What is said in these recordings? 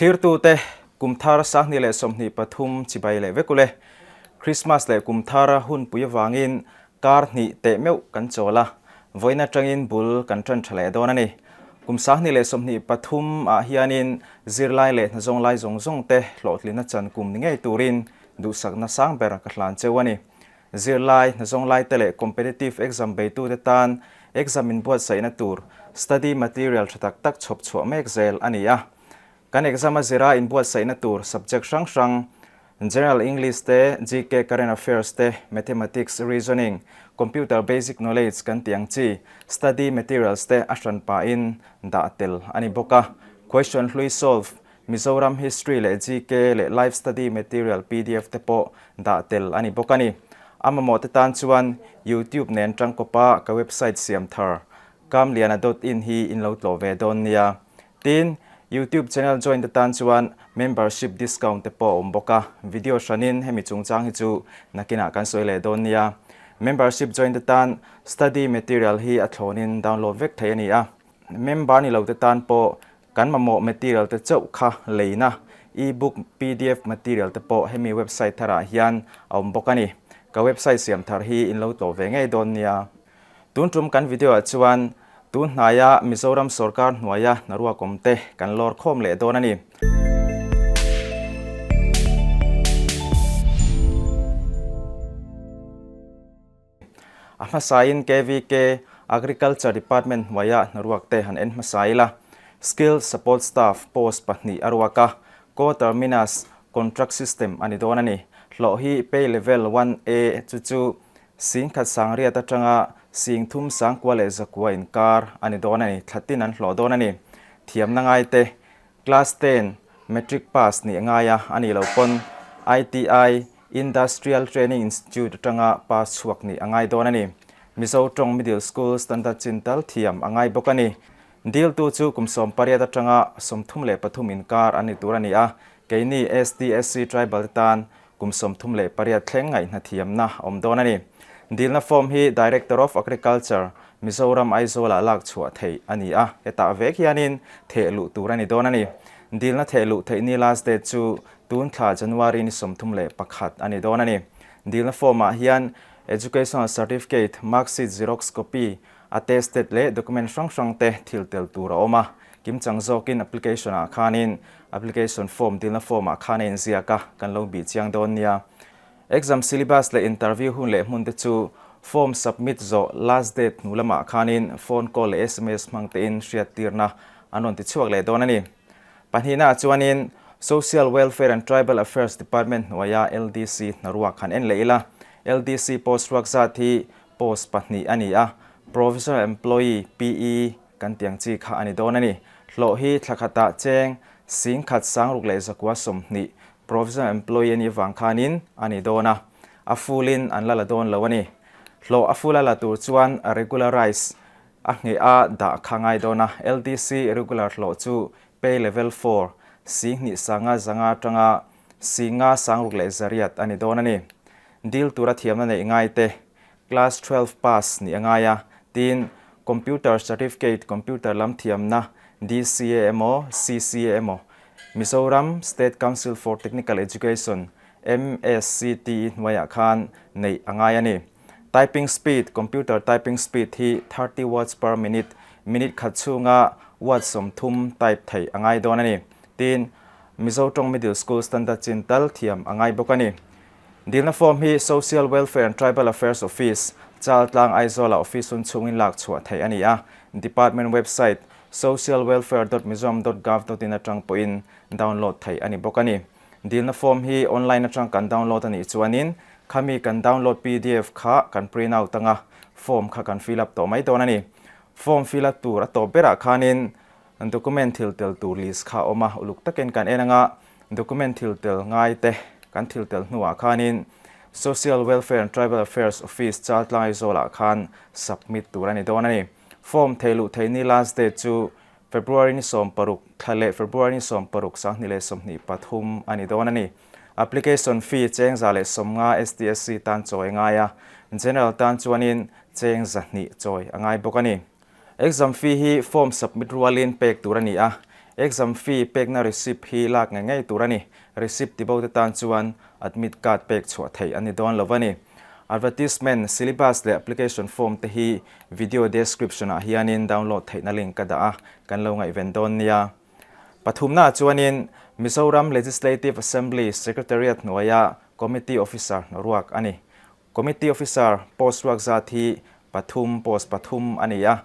Thlirtute, kum thar 2023 chibai leh vek ule. Krismas leh kum thar hunpui avangin kar hnih teh meuh kan chawl a, vawiin atangin bul kan tan tha leh dawn a ni. Kum 2023 ah hianin zirlai leh hnazawng lai zawng zawng te hlawhtlinna chan kum ni ngei turin duhsakna sang ber ka hlan cheu a ni. Zirlai, hnazawng laite leh competitive exam beitute tan exam inbuatsaihna tur study material tha tak tak chhawp chhuah mek zel a ni a. Kan exam a zira inbuatsaihna tur subject hrang hrang, General English te, GK Current Affairs te, Mathematics, Reasoning, Computer Basic Knowledge kan tih ang chi study materials te a hran pahin dah tel a ni bawk a. Question hlui solve, Mizoram History leh GK leh Life Study Material pdf te pawh dah tel a ni bawk a ni. A mamawh te tan chuan YouTube nen tangkawpa ka website siam thar kamliana dot in hi in lo tlawh ve dawn nia. Tin, YouTube channel join te tan chuan membership discount te pawh a awm bawk a, video hranin hemi chungchang hi chu nakinah kan sawi leh dawn nia. Membership join te tan study material hi a thlawnin download vek thei a ni a. Member ni lo te tan pawh Kan mamawh material te chauh kha leina e-book, pdf material te pawh hemi website tharah hian a awm bawk a ni. Ka website siam thar hi in lo tlawh ve ngei dawn nia. Tun tum kan video ah chuan tun hnaia Mizoram sorkar hnuaia hnaruak awm te kan lawr khawm leh dawn a ni. A hmasain KVK Agriculture Department hnuaia hnaruak te han en hmasa ila, Skilled Support Staff post pahnih a ruak a, Co-terminus Contract System a ni dawn a ni. Hlawh hi Pay Level 1A chu chu singkhat sangriat atanga singthum sangkua leh zakua inkar a ni dawn a ni, thlatin an hlawh dawn a ni. Thiamna ngaite Class ten Matric pass nih ngai a, a nih loh pawn ITI, Industrial Training Institute, atanga pass chhuak nih a ngai dawn a ni. Mizo tawng Middle School Standard chin tal thiam a ngai bawk a ni. Diltu chu kum 18 atanga 33 inkar an ni tur a ni a, keini ST, SC Tribal te tan kum 38 thleng ngaihna thiamna a awm dawn a ni. Dilna form hi Director of Agriculture, Mizoram Aizawlah lak chhuah theih a ni a, hetah vek hianin theh luh tur a ni dawn a ni. Dilna theh luh theih ni last date chu tun thla January ni 31 a ni dawn a ni. Dilna form-ah hian Educational Certificate, Marksheet Xerox copy, attested leh document hrang hrang te thil tel tur a awm a. Kimchang zawkin application ah khanin application form dilna form ah khan a inziak a, kan lo bih chiang dawn nia. Exam syllabus leh interview hun leh hmun te chu form submit zawh last date hnu lamah khanin phone call leh sms hmang tein hriattirna an rawn ti chhuak leh dawn a ni. Pahnihna ah chuanin Social Welfare and Tribal Affairs Department hnuaia LDC hnaruak han en leh ila, LDC post ruak zat hi Post pahnih a ni a, Provisional Employee, PE, kan tih ang chi kha a ni dawn a ni. Hlawh hi thla khatah cheng 10,000 620 Provisional Employee a nih vang khanin a ni dawn a, a full-in an la la dawn lo a ni. Hlawh a full a la tur chuan Regularize a ngheh a dah kha ngai dawn a, LDC Regular hlawh chu Pay Level 4, 2 sanga zanga atanga 5 6 8 a ni dawn a ni. Dil tura thiamna neih ngai te, Class 12 pass nih a ngai a, tin, Computer Certificate, Computer lam thiamna, DCA emaw, CCA emaw, Mizoram State Council for Technical Education, MSCTE, hnuaiah khan neih a ngai a ni. Typing speed, Computer typing speed hi 30 words per minute, minute khat chhunga word 30 type theih a ngai dawn a ni. Tin, Mizo tawng Middle School Standard chin tal thiam a ngai bawk a ni. Dilna form hi Social Welfare and Tribal Affairs Office, Chaltlang Aizawla office hun chhungin lak chhuah theih a ni a, Department website socialwelfare.mizoram.gov.in atang pawhin download theih a ni bawk a ni. Dilna form hi online atang kan download a nih chuanin khami kan download pdf kha kan print out anga form kha kan fill up tawh mai dawn a ni. Form fill up tur a tawp berah khanin Document thil tel tur list kha a awm a, uluk takin kan en anga document thil tel ngai te kan thil tel hnuah khanin Social Welfare and Tribal Affairs Office Chaltlang Aizawlah khan submit tur a ni dawn a ni. Form thei luh thei ni last date chu February ni 16 thla leh February ni 16 2023 a ni dawn a ni. Application fee cheng 150 STSC tan chawi a ngai a, General tan chuanin cheng 200 chawi a ngai bawk a ni. Exam fee hi form submit rualin pek tur a ni a. Exam fee pekna receipt hi lak ngei ngei tur a ni. Receipt tibo te tan chuan admit card pek chhuah theih a ni dawn lo a ni. Advertisement, syllabus leh application form te hi video description ah hianin download theihna link ka dah a, kan lo ngaihven dawn nia. Pathumnaah chuanin Mizoram Legislative Assembly Secretariat hnuaia Committee Officer hnaruak a ni. Committee Officer post ruak zat hi pathum, post pathum, a ni a.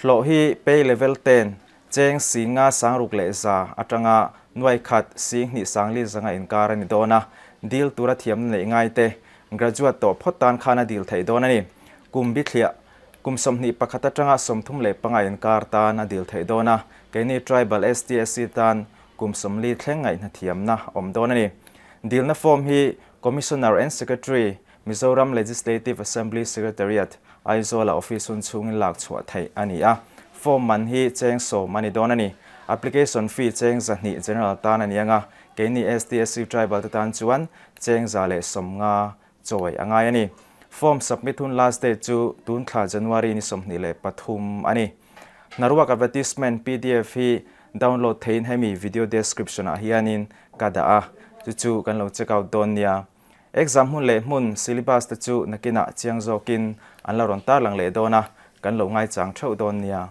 Hlawh hi pay level ten, cheng singa sangruk leh za atanga nuai khat sing hnih sangli zanga inkar a ni dawn a. Dil tura thiamna neih ngai te, graduate tawh phawt tan khan a dil theih dawn a ni. Kum bithliah, kum 21 atanga 35 inkar tan a dil theih dawn a. Keini Tribal STSC tan kum 40 thleng ngaihna thiamna awm dawn a ni. Dilna form hi Commissioner and Secretary, Mizoram Legislative Assembly Secretariat, Aizawl-a office hun chhungin lak chhuah theih a ni a. Form man hi cheng sawm a ni dawn a ni. Application fee cheng 200 General tan a ni ang a, keini STSC Tribal te tan chuan cheng 150 chawi a ngai a ni. Form submit hun last date chu tun thla January ni 23 a ni. Hnaruak advertisement pdf hi download theihin hemi video description ah hianin ka dah a, chu chu kan lo check out dawn nia. Exam hmun leh hmun syllabus te chu nakinah chiang zawkin an la rawn tarlang leh dawn a, kan lo ngaichang theuh dawn nia.